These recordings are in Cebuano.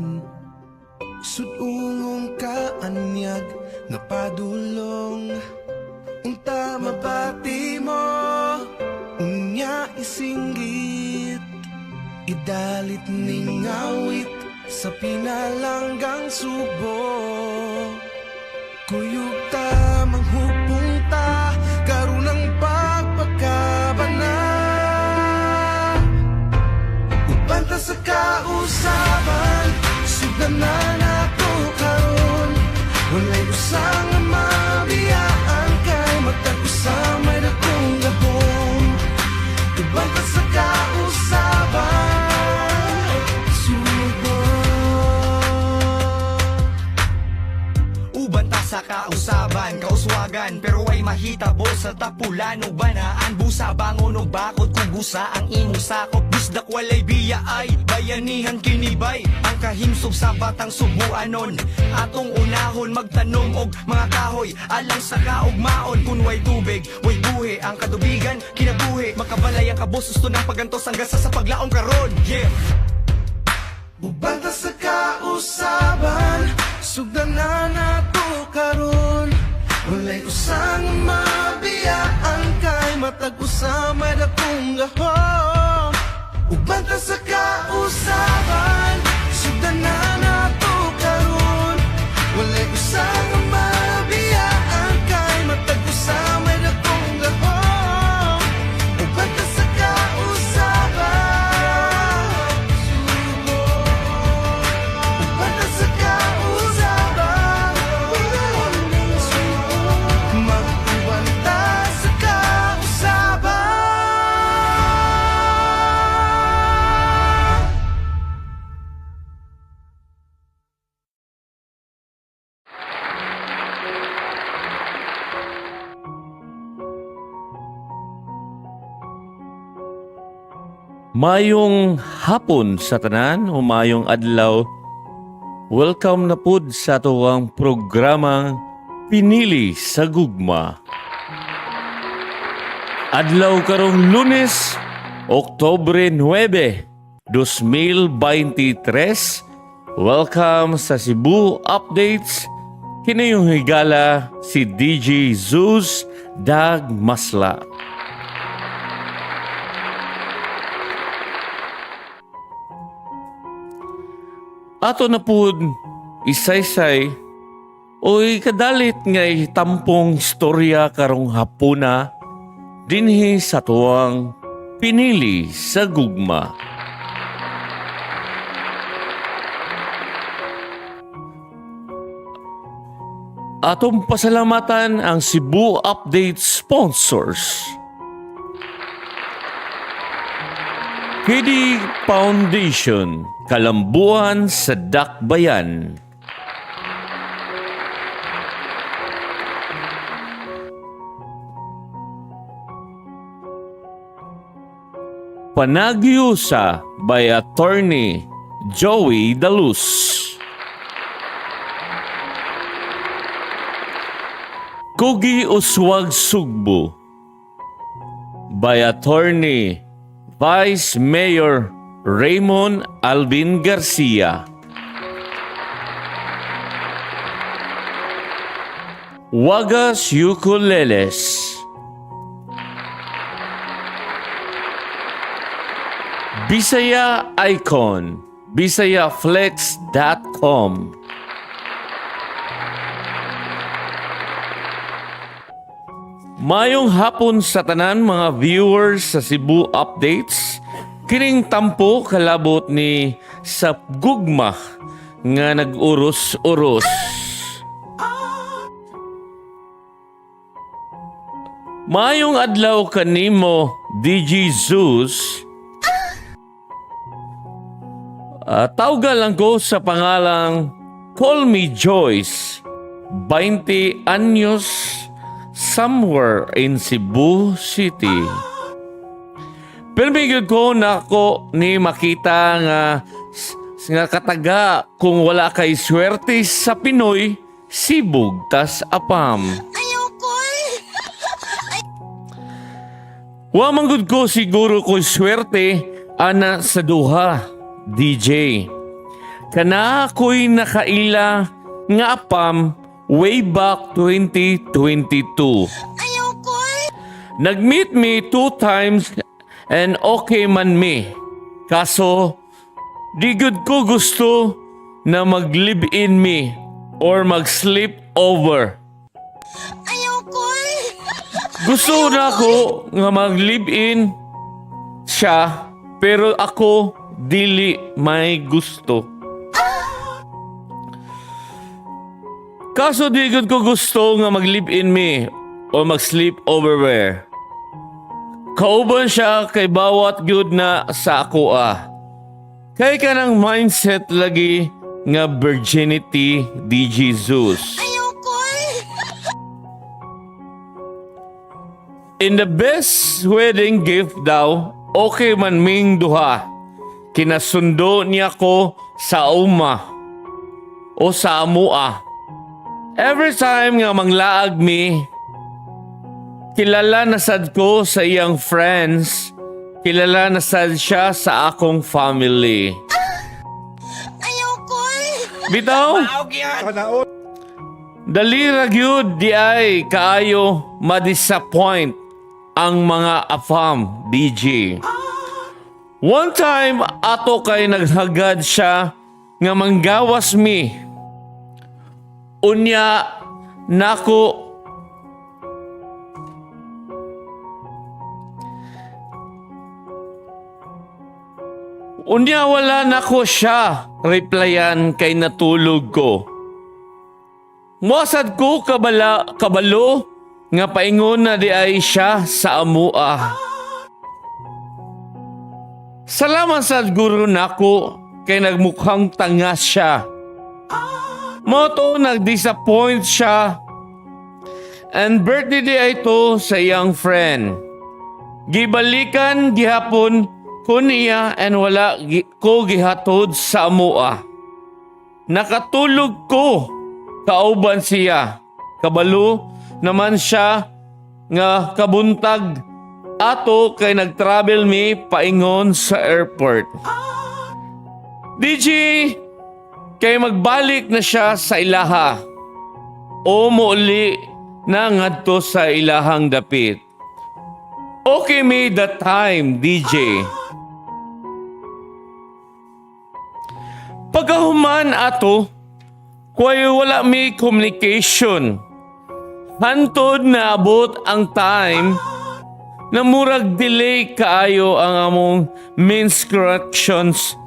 Karon sudungong kaanyag nga padulong. Unta mabati mo, unya isinggit. Idalit ning awit sa pinalanggang subo. Kuyog ta, manghupong ta, karon ang pagpagkabana. Uban ta sa kausaban, sugdan na nato karon. Walay usa nga mabiyaan kay matag usa may dakong gahom. Uban ta sa kausaban, subo. Uban ta sa kausaban, kauswagan, pero ay mahitabo sa tapulan. Ubanaan, busa, bangon o bakod, kugusa ang imong sakop. Bisdak walay biya ay bayanihan kinibay. Ang kahimsog sa batang subuanon, atong unahon magtanom og mga kahoy alang sa kaugmaon. Kun way tubig, way buhi, ang kadubigan kinabuhi. Makabalay ang kabos, gusto ng pagantos ang gasa sa paglaom karon. Yeah. Uban ta sa kausaban, sugdan na nato karon. Walay usang mabiyaan kay matag usa may dakong gahom. Uban ta sa kausaban, sugdan na nato karon. Walay usang mabiyaan kay matag usa may dakong gahom. Uban ta sa kausaban, subo. Uban ta sa kausaban, subo. Mag-uban ta sa kausaban. Mayong hapon sa tanan o mayong adlaw. Welcome na pud sa atuang programang Pinili sa Gugma. Adlaw karong Lunes, Oktubre 9, 2023. Welcome sa Cebu Updates. Kini yung higala si DJ Zeus Dag Masla. Ato na pud isaysay o ikadalit nga itampong istorya karong hapuna dinhi sa tuwang Pinili sa Gugma. Atong pasalamatan ang Cebu Update sponsors. KD Foundation, Kalambuan sa Dakbayan. Panagyusa by Attorney Joey Daluz. Kugi Uswag Sugbo by Attorney Vice Mayor Raymond Alvin Garcia. Wagas Ukuleles. Bisaya Icon, bisayaflex.com. Mayong hapon sa tanan mga viewers sa Cebu Updates. Kining tampo kalabot ni sa gugma nga nag-uros-uros. Mayong adlaw kanimo DJ Zeus. Tawga lang ko sa pangalang Call Me Joyce, 20 anyos, somewhere in Cebu City. Pero migil ko na ako ni makita nga nga kataga kung wala kay swerte sa Pinoy, sibog tas apam. Ayoko eh. Wa man gud ko siguro ko swerte ana sa duha, DJ. Kana ako'y nakaila nga apam way back 2022. Ayaw ko. Nag-meet me two times and okay man mi. Kaso, di gud ko gusto na mag-live-in me or mag-sleep over. Ayaw ko. Gusto na ako nga mag-live-in siya, pero ako dili may gusto. Kaso di gud ko gusto nga mag-live-in me o mag-sleep over where. Kauban siya kay bawat gyud na sa ako ah. Kay kanang mindset lagi nga virginity di Jesus. Ayaw ko. In the best wedding gift daw, okay man ming duha. Kinasundo niya ko sa uma o sa amua. Every time nga manglaag mi, kilala na sad ko sa iyang friends, kilala na sad siya sa akong family. Ayaw ko. Bitaw? Dali ra gyud di ay kaayo ma-disappoint ang mga afam, DJ. One time ato kay naghagad siya nga manggawas mi. Unya nako Unya wala nako siya replyan kay natulog ko. Muasad ko kabala, kabalo nga paingon na di ay siya sa amua. Salamat sa guro nako kay nagmukhang tanga siya. Moto nag-disappoint siya and birthday di ay to sa iyang friend. Gibalikan gihapon ko niya and wala ko gihatod sa amua. Nakatulog ko kauban siya. Kabalo naman siya nga kabuntag ato kay nagtravel mi paingon sa airport. DJ, kay magbalik na siya sa ilaha o muuli na ngadto sa ilahang dapit. Okay me the time, DJ. Pagkahuman ato, kuway wala may communication. Hantod na abot ang time na murag delay kaayo ang among menstruations.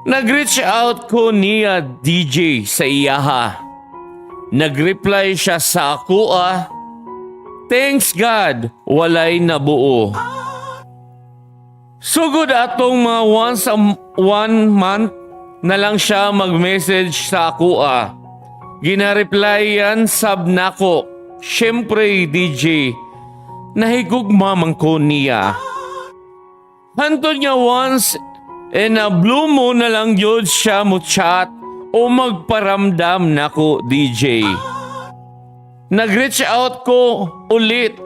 Nag-reach out ko niya, DJ, sa iyaha. Nag-reply siya sa ako ah. Thanks God, walay nabuo. Sugod atong mga once a one month na lang siya mag-message sa ako ah. Gina-reply yan sab nako. Siyempre, DJ, nahigugma man ko niya. Hantod niya once in a blue moon na lang yun siya mo chat o magparamdam nako, DJ. Nag-reach out ko ulit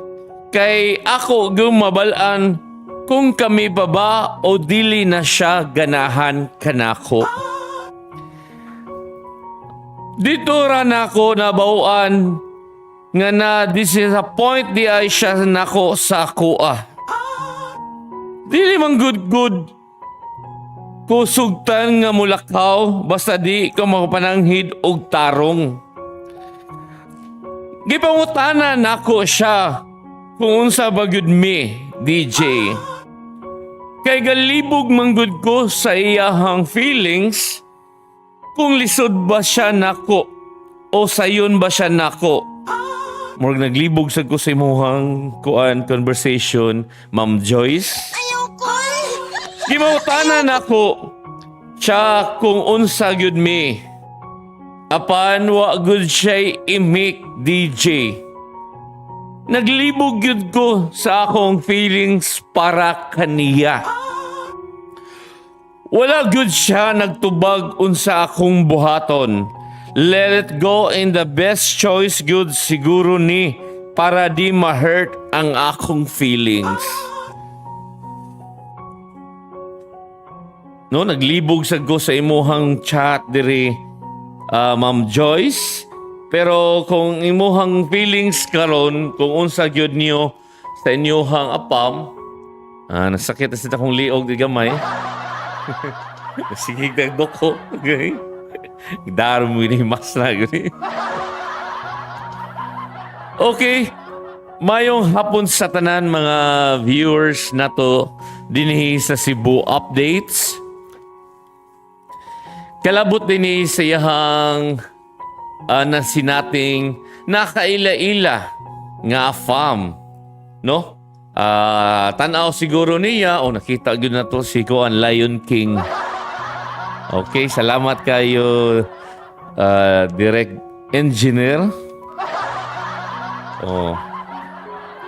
kay ako gumabalaan kung kami pa ba o dili na siya ganahan kanako. Dito ra nako nabawaan nga na disappoint di ay siya nako sa kuha. Dili man good good kusugtan nga mulakaw basta di ka makapananghid og tarong. Gipangutana nako siya kung unsa ba gyud mi, DJ. Kay galibog man gud ko sa iyahang feelings kung lisod ba siya nako o sayon ba siya nako. Murag naglibog sad ko sa imuhang kuan conversation, Ma'am Joyce. Ayaw ko. Gimangutana nako siya kung unsa gyud mi. Apan wa gud siya'y imik, DJ. Naglibog gyud ko sa akong feelings para kaniya. Wala gyud siya nagtubag unsa akong buhaton. Let it go in the best choice gyud siguro ni para di ma-hurt ang akong feelings. No, naglibog sa ko sa imuhang chat diri, Ma'am Joyce. Pero kung imuhang feelings karon, kung unsa gyud niyo sa inyuhang apam, nasakit na sa akong liog di gamay. Sige, nagdoko. Okay. Darom mo ni mas na. Gani. Okay. Mayong hapon sa tanan mga viewers nato dinhi sa Cebu Updates. Kalabot dinhi sa iyahang nasinating nakaila-ila nga afam, no? Tanaw siguro niya o nakita gyud na to si Kuan Lion King. Okay, salamat kayo, direct engineer. Oh.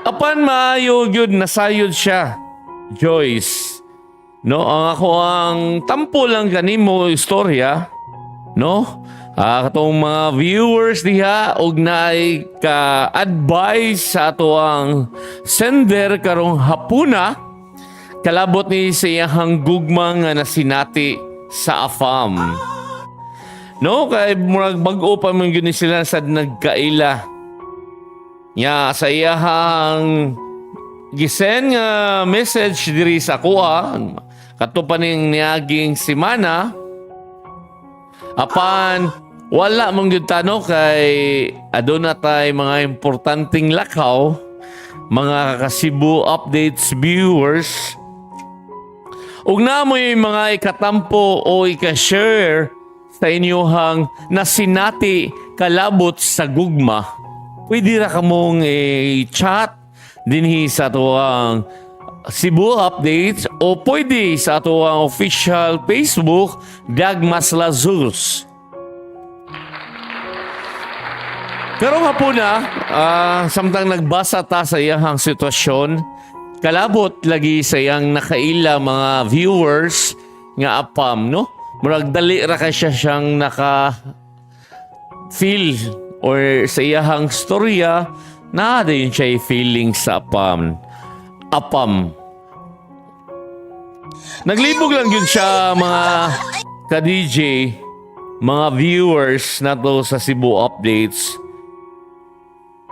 Apan maayo gyud nasayod siya, Joyce. No, ang ako ang tampo lang kanimo istorya, no? Katong mga viewers diha og naay ka advice sa ato ang sender karong hapuna kalabot ni sa iyahang gugma nga nasinati sa afam. No, kay murag bag-o pa man gyud ni sila sa nagkaila. Nya sa iyahang gisend nga message diri sa kuha kato pa ning niaging semana, apan wala man gyud tano kay aduna tay mga importanteng lakaw, mga ka-Cebu Updates viewers, ug namoy mga ikatampo o ika-share sa inyuhang nasinati kalabot sa gugma, pwede ra kamong i-chat dinhi sa atuang Cebu Updates o pwede sa atuang official Facebook, Dagmas Lazus. Karong hapuna, samtang nagbasa ta sa iyahang sitwasyon, kalabot lagi sa iyang nakaila, mga viewers, nga apam, no? Murag dali ra kay siya siyang naka feel or sa iyahang storya na din siya feeling sa apam. Apam. Naglibog lang yun siya, mga ka-DJ, mga viewers nato sa Cebu Updates.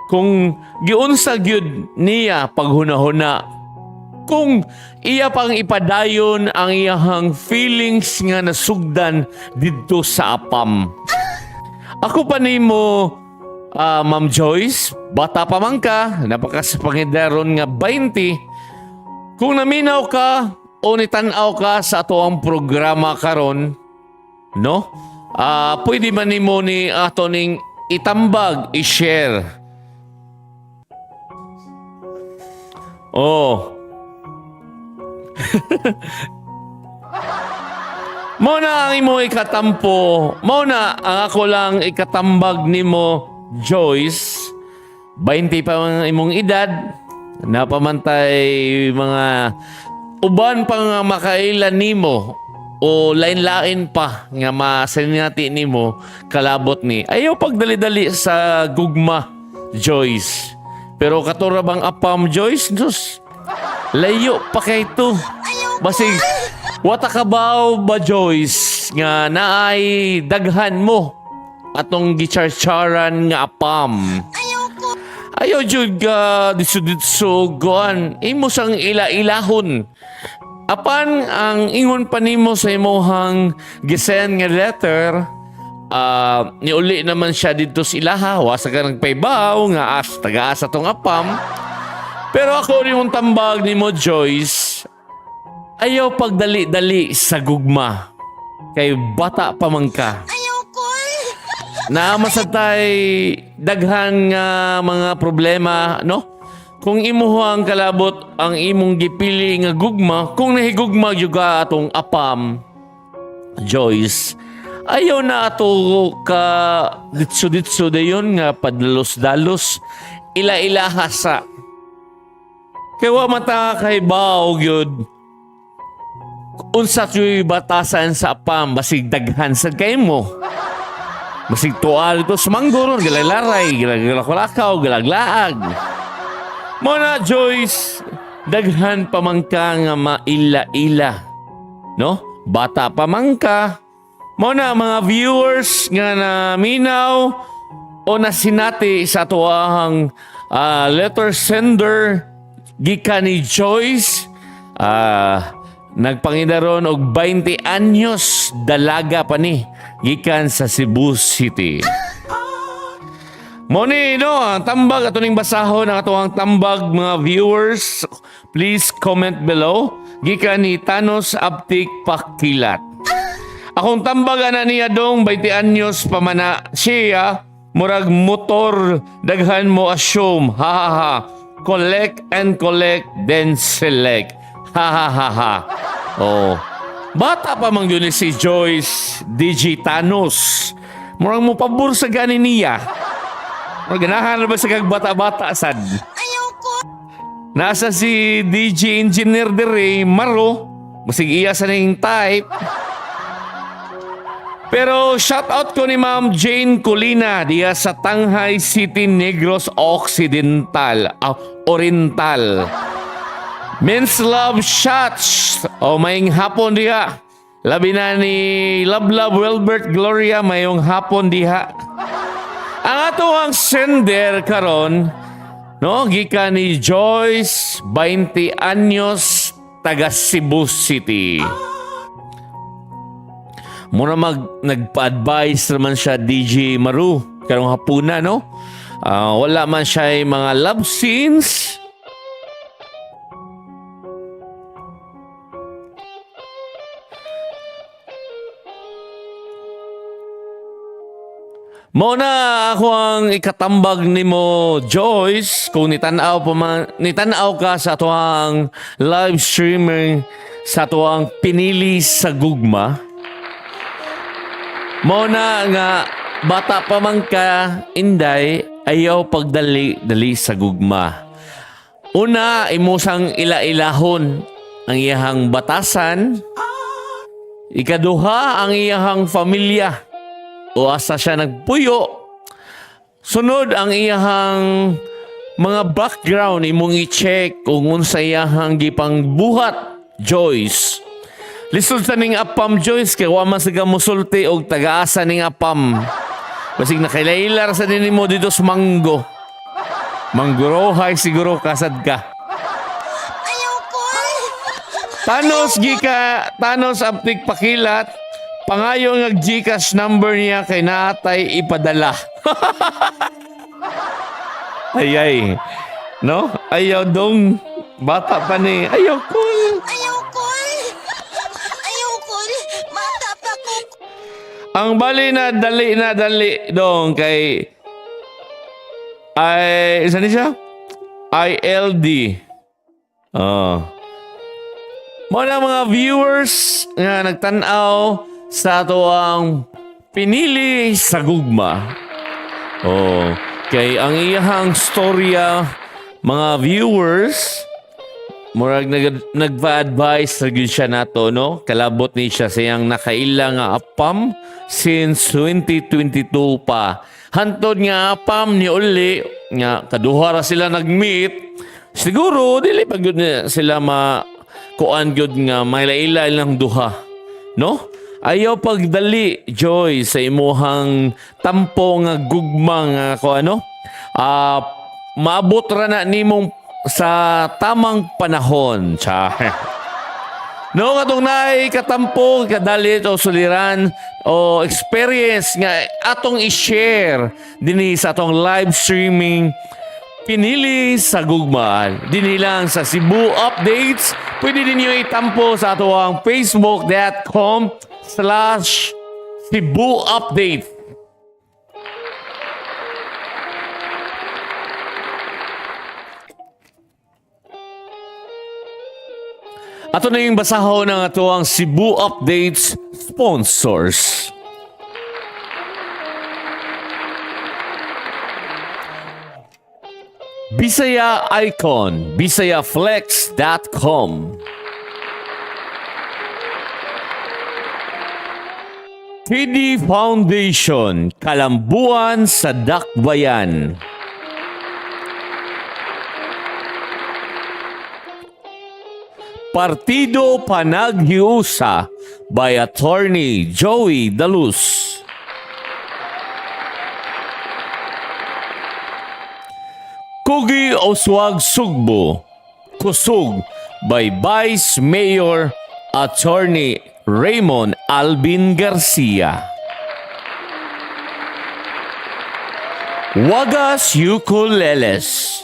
Kung giunsa gyud niya paghuna-huna, kung iya pang ipadayon ang iyahang feelings nga nasugdan didto sa apam. Ako pa nimo, Ma'am Joyce, bata pa man ka, napakasapangidaron nga 20. Kung naminaw ka o nitanaw ka sa ato ang programa karon, no? Pwede man nimo ni ato ning itambag, i-share. Oh. Mao na ang imo ikatampo. Mao na ang ako lang ikatambag nimo, Joyce. 20 pa ang imong edad. Napamantay mga uban pa nga makaila nimo o lain-lain pa nga masinati nimo kalabot ni. Ayaw pagdali-dali sa gugma, Joyce. Pero katura bang apam, Joyce? Diyos, layo pa kay to. Basig, wata ka ba ba, Joyce, nga naay daghan mo atong gicharcharan nga apam? Ayoko. Ayaw jud ka ditso-ditso goan. Imo sang ila-ilahon. Apan ang ingon pa nimo sa imuhang gisend nga letter, niuli naman siya dito sa ilaha. Wa sa ka nagpaybaw nga as taga-asa tong apam. Pero ako nimong tambag nimo, Joyce, ayaw pagdali-dali sa gugma. Kay bata pa man ka. Ayoko. Naa sad tay daghan nga mga problema, no? Kung imuha ang kalabot ang imong gipili nga gugma, kung nahigugma gyud ka atong apam, Joyce, ayaw na ato ka ditso-ditso dayon nga padalos-dalos, ila-ilaha sa. Kay wa mata kay baw gyud unsa tuy batasan sa apam, basig daghan sad kay mo. Basig tual ito sa manggo ron, gilalaray, gilaglakulakaw, gilaglaag. Mao na, Joyce, daghan pa man ka nga maila-ila. No? Bata pa man ka. Mao na mga viewers nga naminaw o nasinati sa atoang letter sender gikan ni Joyce, nagpangidaron og 20 anyos, dalaga pa ni, gikan sa Cebu City. Mao ni, no, ang tambag ato ning basahon ang atoang tambag, mga viewers. Please comment below. Gikan ni Thanos Aptik Pakilat. Akong tambag ana niya dong, 20 anyos pa man na siya, murag motor, daghan mo assume, ha ha ha. Collect and collect, then select, ha ha ha ha. Oh. Bata pa man gyud ni si Joyce, DJ Thanos. Murag mo pabor sa gani niya. Murag ganahan na ba sa kag bata-bata sad? Ayoko! Nasa si DJ Engineer dire, Maro. Basig iya sa ning type. Pero shout out ko ni Ma'am Jane Colina diya sa Tanghay City, Negros Occidental, Oriental. Men's Love Shots. O maayong hapon diha. Labi na ni Love Love Wilbert Gloria, mayong hapon diha. Ang ato ang sender karon, no, gikan ni Joyce, 20 anyos, taga Cebu City. Muna nagpa-advise naman siya, DJ Maru, karong hapuna, no? Wala man siya mga love scenes. Mao na ako ang ikatambag nimo, Joyce, kung nitanaw pa man, nitanaw ka sa atoang live streaming sa atoang Pinili sa Gugma. Mao na nga bata pa man ka, inday, ayaw pagdali dali sa gugma. Una, imosang ila-ilahon ang iyahang batasan. Ikaduha, ang iyahang pamilya o asa siya nagpuyo. Sunod, ang iyahang mga background imong i-check kung unsa iyahang gipangbuhat, Joyce. Lisod sa ning apam, Joyce, kay wa man siga musulti og tagaasa ning apam. Basig nakailaylar sa din mo dito sa Manggo. Manggorohay siguro kasad ka. Ayoko! Thanos gika Thanos Aptik Pakilat, pangayo nga GCash number niya kay naatay ipadala. Ay ay. No? Ayaw dong, bata pa ni. Ayaw cool. Ayoko! Ayoko! Bata pa ko! Ang bali na dali dong kay ay isa ni siya? ILD. Oh. Mao na mga viewers nga nagtan-aw sa atoang Pinili sa Gugma. Oh, kay ang iyahang storya, mga viewers, murag nagpa-advise ra gyud siya nato, no? Kalabot ni siya sa iyang nakaila nga apam since 2022 pa. Hantod nga apam ni uli nga kaduha ra sila nag-meet. Siguro dili pa gyud na sila ma kuan gyud nga maila-ila ilang duha, no? Ayaw pagdali, Joy, sa imuhang tampo nga gugma nga ko ano? Maabot ra na nimong sa tamang panahon. Char. No, katong naay katampo, kadalit o suliran o experience nga atong i-share dinhi sa atong live streaming Pinili sa Gugma. Dinhi lang sa Cebu Updates. Pwede ninyo itampo sa atoang facebook.com/CebuUpdate. Ato na yung basahon ng atoang Cebu Updates sponsors. Bisaya Icon, bisayaflex.com. TD Foundation, Kalambuan sa Dakbayan. Partido Panaghiusa, by Attorney Joey Daluz. Kugi Oswag Sugbo, Kusug by Vice Mayor Attorney Raymond Alvin Garcia. Wagas Ukuleles.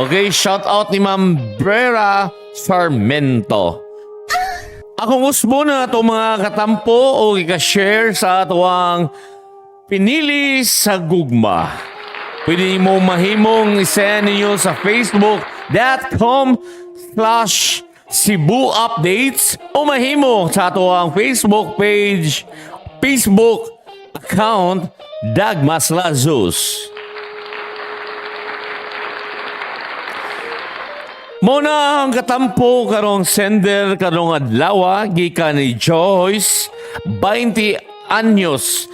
Okay, shout out ni Ma'am Brera Sarmento. Akong usbo na ato, mga katampo, o ika-share sa atuang Pinili sa Gugma. Pwede mo mahimong isend ninyo sa facebook.com/CebuUpdates o mahimo sa atuang Facebook page, Facebook account Dagmas Lazus. Muna ang katampo karong sender karong adlaw, gikan ni Joyce, 20 anyos,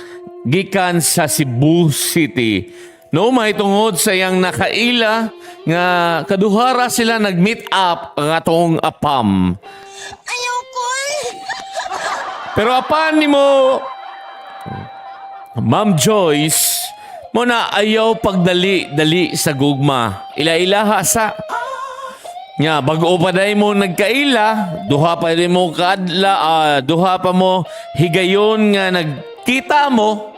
gikan sa Cebu City. No, mahitungod sa iyang nakaila nga kaduhara sila nag-meet up ang atong apam. Ayoko. Pero apan nimo, Ma'am Joyce, mo na ayaw pagdali-dali sa gugma. Ila-ilaha sa. Nga, bago pa day mo nagkaila, duha pa din mo kaadla, duha pa mo higayon nga nagkita mo.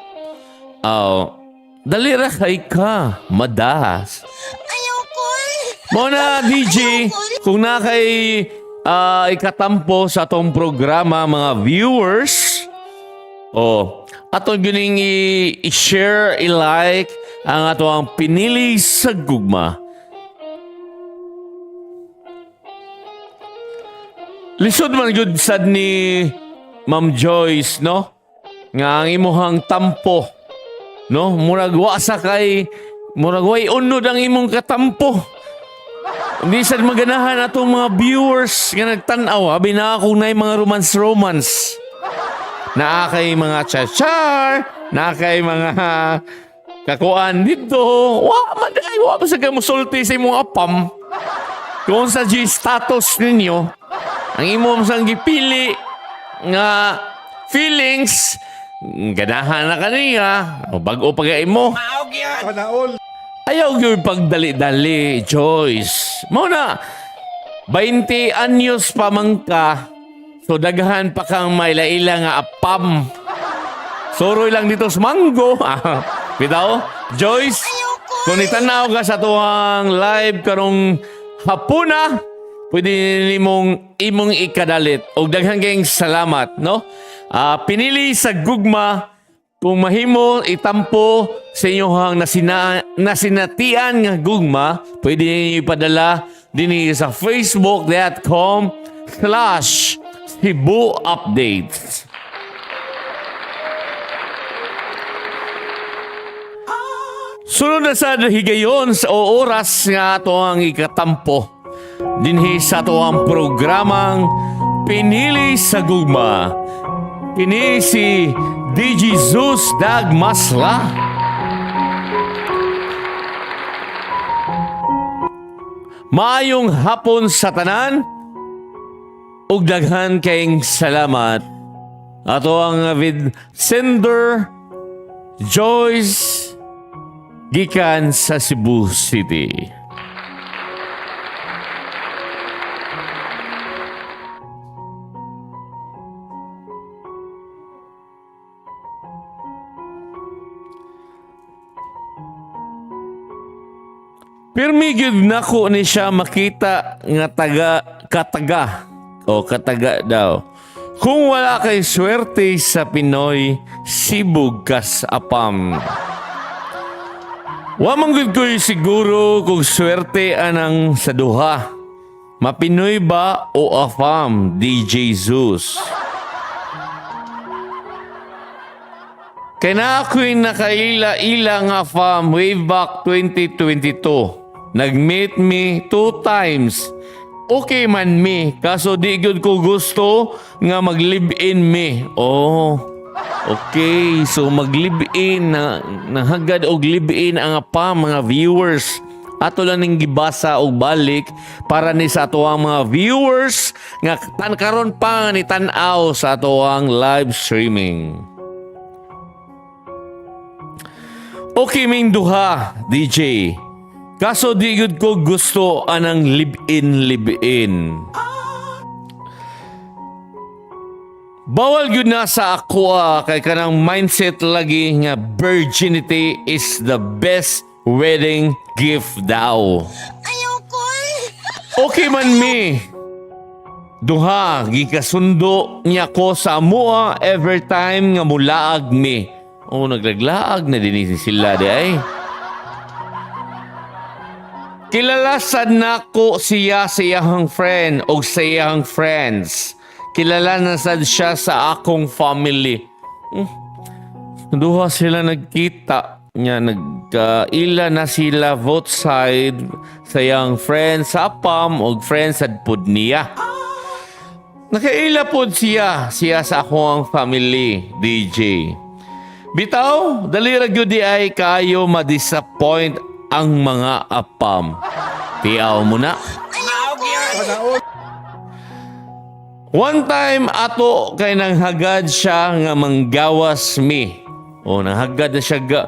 Oh, dali ra kay ka, madahas. Ayoko. Mo na, DJ, kung na kay ikatampo sa atong programa, mga viewers, oh, ato guning i-share, i-like ang ato ang Pinili sa Gugma. Lisod man gud sad ni Ma'am Joyce, no? Nga ang imuhang tampo, no? Murag wa sa kay murag way unod ang imong katampo. Hindi sad maganahan atong mga viewers nga nagtan-aw. Abi na akong nay mga romance-romance. Naa kay mga chachar, naa kay mga kakuan dito. Wa man ay wa pa sa kay musulti sa imong apam. Kung sa G status ninyo, ang imo sang gipili nga feelings, ganahan na kaniya, o bag-o pa kay mo. Ayaw gyud pagdali-dali, Joyce. Mao na, 20 anyos pa man ka, so daghan pa kang maila-ila nga apam. Suroy lang dito sa manggo. Ah, bitaw, Joyce, kung itanaw ka sa tuwang live karong hapuna, pwede nimong imong ikadalit. Og daghan kayong salamat, no? Ah, Pinili sa Gugma, kung mahimo itampo sa inyong nasinatian nga gugma, pwede ninyo ipadala dinhi sa facebook.com/CebuUpdates. Sunod na sa higayon sa oras nga ato ang ikatampo dinhi sa ato ang programang Pinili sa Gugma. Kini si DJ Zeus Dagmasla. Maayong hapon sa tanan ug daghan kayong salamat. Ato ang vid sender Joyce gikan sa Cebu City. Pirmi gyud nako ni siya makita nga taga kataga o kataga daw. Kung wala kay swerte sa Pinoy, sibog kas apam. Wa man gud ko'y siguro kung swerte anang sa duha. Mapinoy ba o afam, DJ Zeus? Kay na ako'y nakaila-ila nga fam way back 2022. Nag-meet me two times. Okay man mi, kaso di gyud ko gusto nga mag-live-in mi. Oh, okay. So mag-live-in, na, nahagad og live-in ang pa mga viewers. Ato lang ning gibasa og balik para ni sa atoang mga viewers nga tan karon pa nga ni tan-aw sa atoang live streaming. Okay ming duha, DJ. Kaso di gyud ko gusto anang live-in live-in. Bawal gyud na sa ako kay kanang mindset lagi nga virginity is the best wedding gift daw. Ayoko. Okay man mi. Duha, gikasundo niya ko sa amoa every time nga mulaag mi. Oh, naglaglaag na din sila di ay. Kilala sad nako siya sa iyahang friend o sa iyahang friends. Kilala na sad siya sa akong family. Duha sila nagkita niya, nagkaila na sila both side sa iyang friend sa apam og friend sad pud niya. Nakaila pod siya siya sa akong family, DJ. Bitaw, dali ra gyud di ay kayo ma-disappoint ang mga apam. Tiaw mo na. One time ato kay nanghagad siya nga manggawas mi. O nanghagad na siya ga,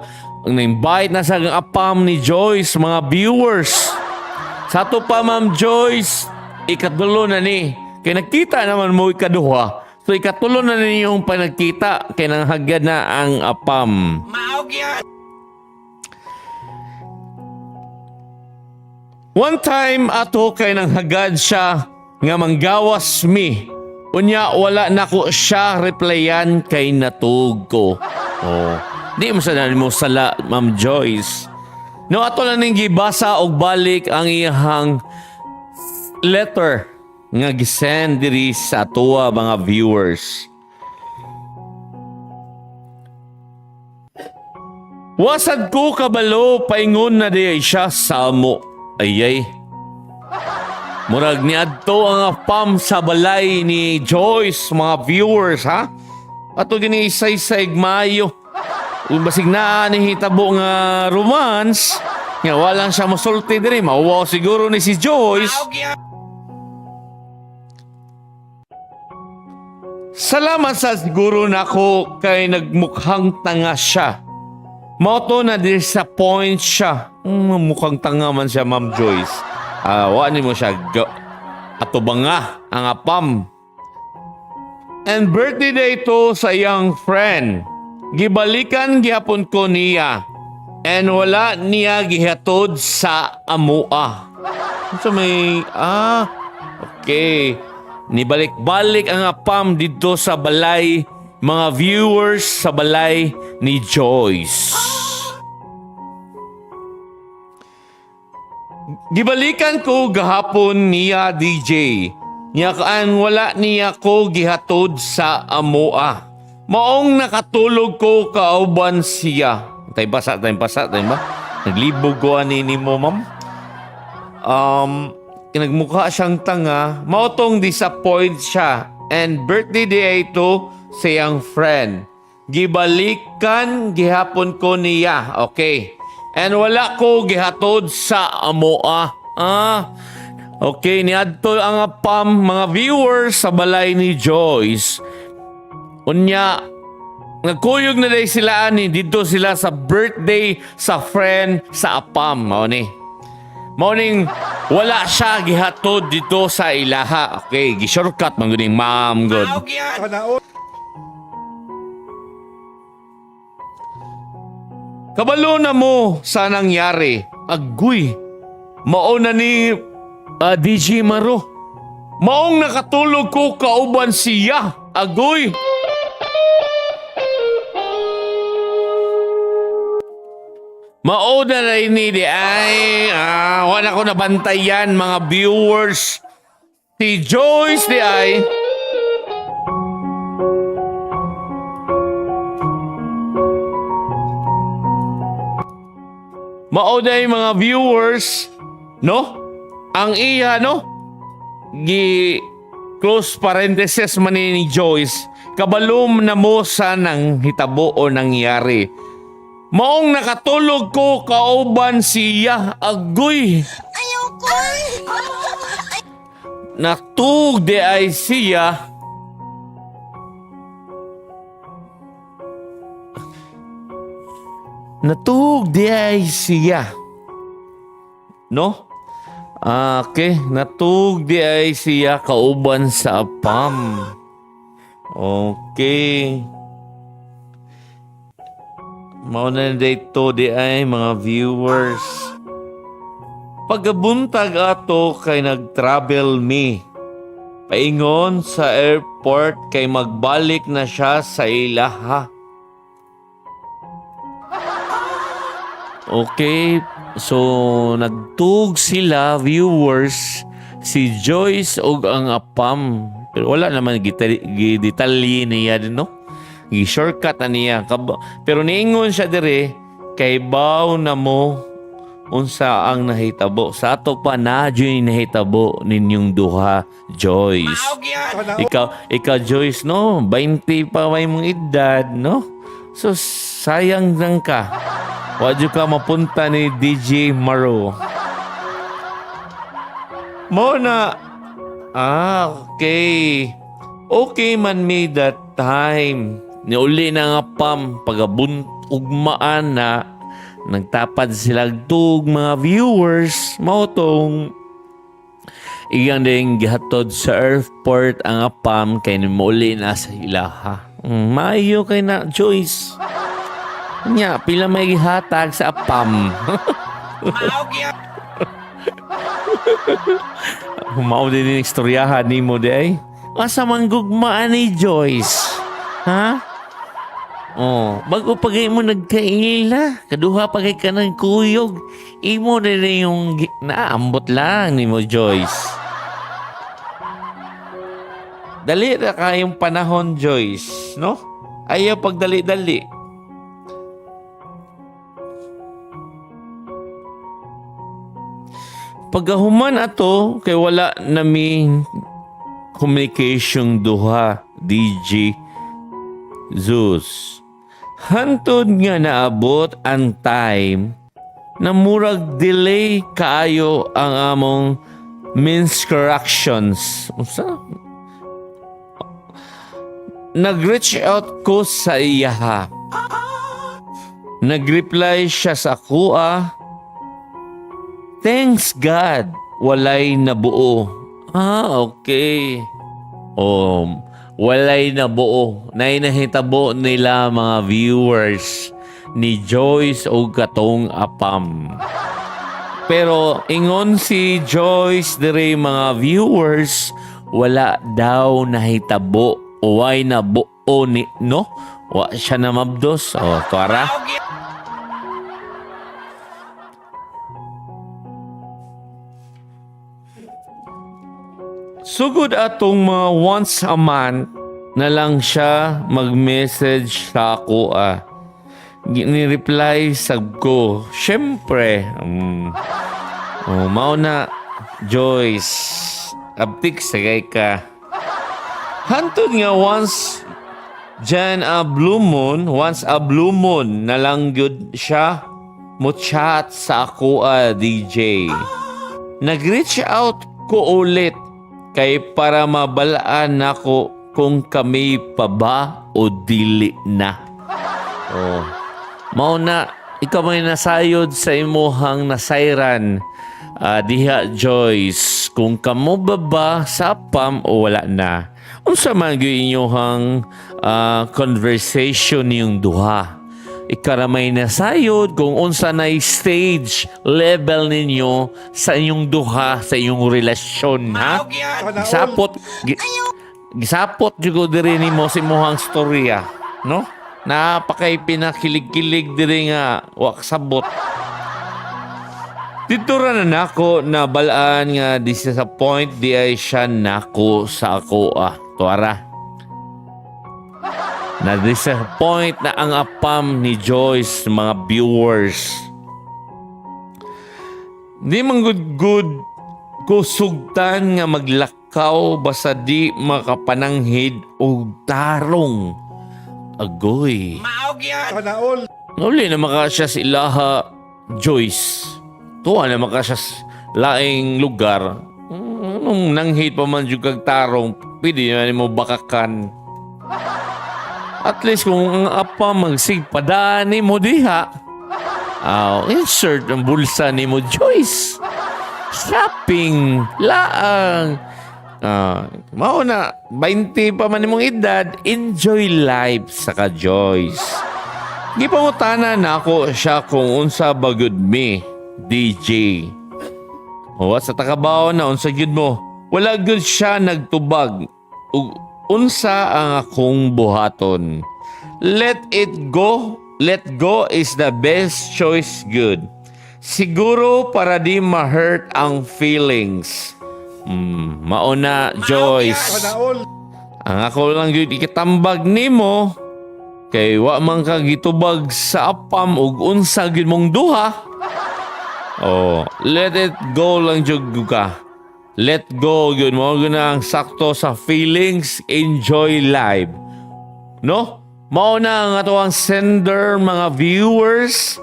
na-invite na sa apam ni Joyce, mga viewers. Sa ato pa, Ma'am Joyce, ikatulo na ni. Kay nagkita naman mo ikaduha. So ikatulo na ni yung panagkita kay nanghagad na ang apam. One time ato kay nanghagad siya nga manggawas mi. Unya wala nako siya replyan kay natug ko. Oh. Di mo sa mo sala, Ma'am Joyce. No, ato lang ning gibasa og balik ang iyang letter nga gisend diri sa atoa mga viewers. Wasad ko kabalo paingon na di ay siya sa amo. Ayay. Murag niadto ang apam sa balay ni Joyce, mga viewers, ha? Ato gini isay-say mayo. Ug basig naa ni hitabo nga romance, nga walang siya mosulti diri, mauwaw siguro ni si Joyce. Salamat sa siguro nako kay nagmukhang tanga siya. Mao to na disappoint siya. Mukhang tanga man siya, Ma'am Joyce. Ah, wa ni mo siya ato ba nga ang apam. And birthday day to sa iyang friend. Gibalikan gihapon ko niya. And wala niya gihatod sa amua. So may, okay. Nibalik-balik ang apam dito sa balay, mga viewers, sa balay ni Joyce. Gibalikan ko gahapon niya, DJ. Niya kaan wala niya ko gihatod sa amoa. Maong nakatulog ko kauban siya. Tay basa, tay basa, tay ba? Naglibog ko ani ni mo, ma'am. Nagmukha siyang tanga. Mao tong disappoint siya. And birthday day ito sa iyang friend. Gibalikan gihapon ko niya. Okay. And wala ko gihatod sa amoa. Ah. Okay, niadto ang apam, mga viewers, sa balay ni Joyce. Unya, nagkuyog na day sila ani dito sila sa birthday sa friend sa apam. Mao ni. Morning, wala siya gihatod dito sa ilaha. Okay, gi-shortcut man gud ma'am good. Kabalo na mo sa nangyari. Agoy. Mao na ni DJ Maro. Maong nakatulog ko kauban siya. Agoy. Mao na rin ni di ay wala ko nabantayan, mga viewers. Si Joyce di ay Mao na yung mga viewers, no? Ang iya, no? Gi close parenthesis man ni Joyce, kabalom na mo sa nang hitabo o nangyari. Maong nakatulog ko kauban siya, agoy. Ayaw ko. Natug di ay siya. Natug di ay siya. No? Ah, okay, natug di ay siya kauban sa apam. Okay. Mao na dito di ay mga viewers. Pagabuntag ato kay nag-travel mi. Paingon sa airport kay magbalik na siya sa ilaha. Okay, so nagtug sila viewers si Joyce og ang apam. Pero wala naman gidetalye niya din, no? Gi-shortcut na niya. Pero niingon siya dire kay baw na mo unsa ang nahitabo. Sa ato pa na jud nahitabo ninyong duha, Joyce. Ikaw Joyce, no? 20 pa may mong edad, no? So, sayang lang ka. Wa jud ka mapunta ni DJ Maro. Mo na, ah, okay. Okay man me that time. Niuli na nga pam, pagabun ugmaan na, nagtapad sila tug mga viewers, mao tong iyang ding gihatod sa airport ang apam kay nimuli na sa ilaha. Maayo kay na Joyce. Nya, pila may gihatag sa apam. Mao din yung istoryahan nimo di ay. Asa man gugmaan ni Joyce? Ha? Oh, bago pa kay mo nagkaila, kaduha pa kay ka ng kuyog. Imo na rin yung naambot lang nimo Joyce. Dali ra kayong panahon, Joyce, no? Ayaw pagdali-dali. Pagkahuman ato, kay wala nami communication duha, DJ Zeus. Hantod nga naabot ang time na murag delay kaayo ang among miscorrections. Unsa? Nag-reach out ko sa iyaha. Nag-reply siya sa kuha. Thanks God, walay nabuo. Ah, okay. Oh, walay nabuo. Nay nahitabo nila mga viewers ni Joyce o katong apam. Pero ingon si Joyce dire mga viewers, wala daw nahitabo o way nabuo ni no? Wa siya na mabdos. O, tuara. Sugod atong mga once a month na lang siya mag-message sa ako ah. Ni-reply sab ko. Siyempre, oh, mao na, Joyce. Abtik sagay ka. Hantod nga once dyan a blue moon, once a blue moon na lang gyud siya mo chat sa ako ah, DJ. Nag-reach out ko ulit kay para mabalaan nako kung kami pa ba o dili na. Oh. Mao na ikaw may nasayod sa imuhang nasayran. Ah, diha Joyce, kung kamo ba ba sa pam o wala na. Unsa man gyud inyuhang conversation niyong duha? Ikaw ra may nasayod kung unsa na stage level ninyo sa inyong duha, sa inyong relasyon, ha? Gisapot, gisapot jud ko diri nimo sa imuhang storya, no? Napakay pinakilig-kilig diri nga wa kasabot. Dito ra na nako na balaan nga disappoint di ay siya nako sa ako ah. Tuara. Na disappoint na ang apam ni Joyce mga viewers. Di man good good ko sugtan nga maglakaw basta di makapananghid og tarong. Agoy. Uli na maka siya sa ilaha, Joyce. Tuwa na maka siya sa laing lugar. Nung nanghit pa man jud kag tarong, pwede na nimo bakakan. At least kung ang apa magsigpadaan nimo diha, ah, insert ang bulsa nimo, Joyce. Shopping, laang. Ah, mao na, 20 pa man imong edad, enjoy life sa ka, Joyce. Gipangutana na ako siya kung unsa ba gud mi, DJ. O sa takabaw na unsa gyud mo. Wala gyud siya nagtubag. Ug unsa ang akong buhaton. Let it go. Let go is the best choice good. Siguro para di ma-hurt ang feelings. Mauna, Joyce. Ang ako lang gyud ikatambag nimo kay wa man ka gitubag sa apam ug unsa gyud mong duha. Oh, let it go lang jud ka. Let go gyud mo gyud na ang sakto sa feelings, enjoy life. No? Mao na ang atoang sender, mga viewers,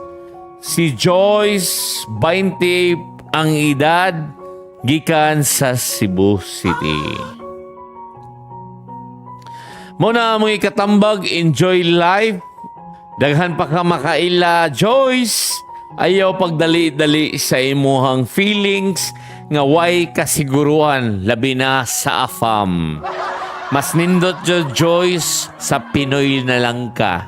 si Joyce, 20 ang edad, gikan sa Cebu City. Mao na among ikatambag, enjoy life. Daghan pa ka makaila, Joyce. Ayaw pagdali-dali sa imuhang feelings nga way kasiguruhan, labi na sa afam. Mas nindot jud, Joyce, sa Pinoy na lang ka.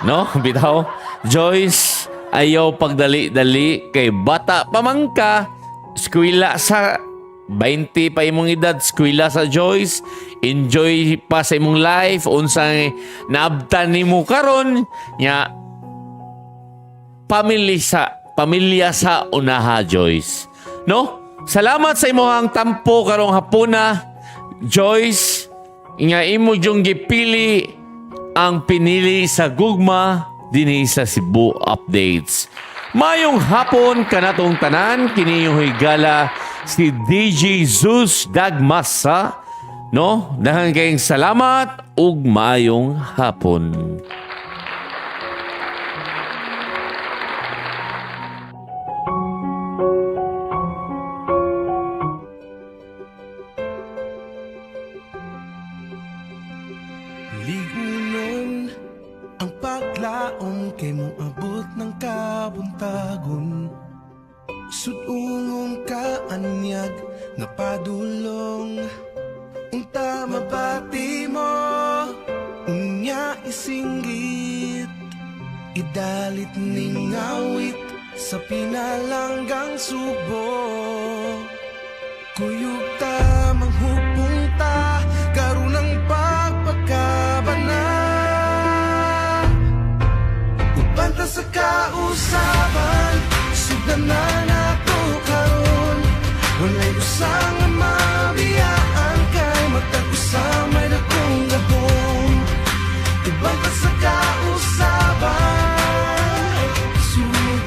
No? Bitaw? Joyce, ayaw pagdali-dali kay bata pa man ka, eskwela sa 20 pa imong edad, eskwela sa, Joyce. Enjoy pa sa imong life, unsay naabtan nimo karon nya family sa pamilya sa unaha, Joyce. No? Salamat sa imong tampo karong hapuna, Joyce, nga imo jung gipili ang Pinili sa Gugma dinhi sa Cebu Updates. Mayong hapon kanatong tanan, kini inyong higala si DJ Zeus Dagmasa, no? Daghan kayong salamat ug maayong hapon. Ligunon ang paglaom kay moabot ng kabuntagon. Sudungong kaanyag nga padulong. Unta mabati mo, unya isinggit. Idalit ning awit sa pinalanggang subo. Kuyog ta, manghupong ta, karunang pagpagkabana. Uban ta sa kausaban, sugdan na nato karon. Walay usa nga mabiyaan kay matag usa may dakong gahom. Uban ta sa kausaban, sugod.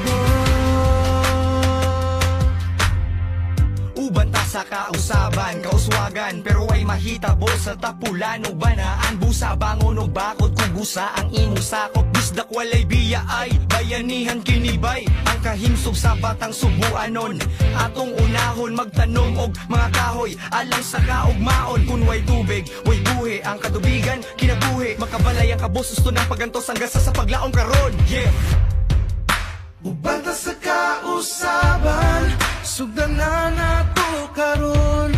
Uban ta sa kausaban, kauswagan, pero way mahitabo sa tapulan ug banaan. Busa bangon og bakod kugusa ang imong sakop. Bisdak walay biya ay bayanihan kinibay. Ang kahimsog sa batang subuanon. Atong unahon magtanom og mga kahoy alang sa kaugmaon. Kun way tubig, way buhi. Ang kadubigan, kinabuhi. Makabalay ang kabos, gusto ng pagantos ang gasa sa paglaom karon. Yeah. Uban ta sa kausaban, sugdan na nato karon.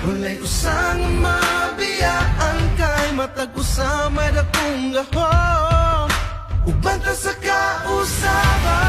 Walay usang mabiyaan kay matag usa may dakong gahom. Uban ta sa kausaban.